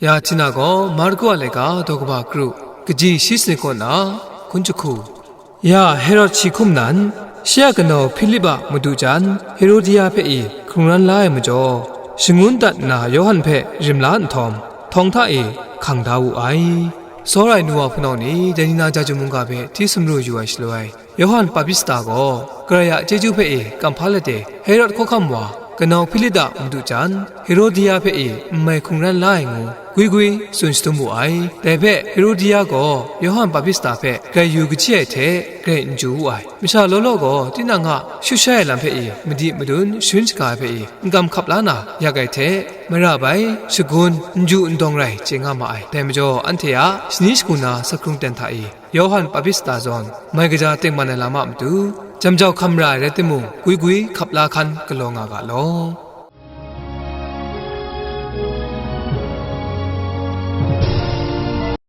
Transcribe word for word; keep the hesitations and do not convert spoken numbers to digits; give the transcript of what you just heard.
Ya Htina gaw Marku a laika daw kaba kru, kaji shi sanit kaw na hkun jahku. Ya Herod shi hkum nan, shi a kanau Hpilip a madu jan Herodia hpe i hkrung ran la ai majaw, shangun dat nna Yawhan hpe rim la nhtawm, htawng hta e hkang da wu ai. Tsawra ai nu wa hpunau ni dai ni na Jaju mungga hpe hti sumru yu ai shaloi, Yawhan Baptista gaw Karai a chyeju hpe e kamhpa let e, Herod hkawhkam wa, kanau Hpilip a madu jan, Herodia hpe e n mai hkrung ran la ai ngu, gwi gwi tsun shadum wu ai. Dai hpe Herodia gaw Yawhan Baptista hpe grai yu kaji ai hte grai n ju wu ai. Masha law law gaw tinang a shut shai ai lam hpe e madi madun sharin shaga ai hpe e n kam hkap la na yak ai hte, mara bai, shagun, n ju n dawng rai chye nga ma ai. Dai majaw, anhte a shani shagu na sak hkrung ten hta e, Yawhan Baptista zawn mai kaja tengman ai lam a matu, jam jau hkam ra ai rai timung, gwi gwi hkap la hkan galaw nga ga law.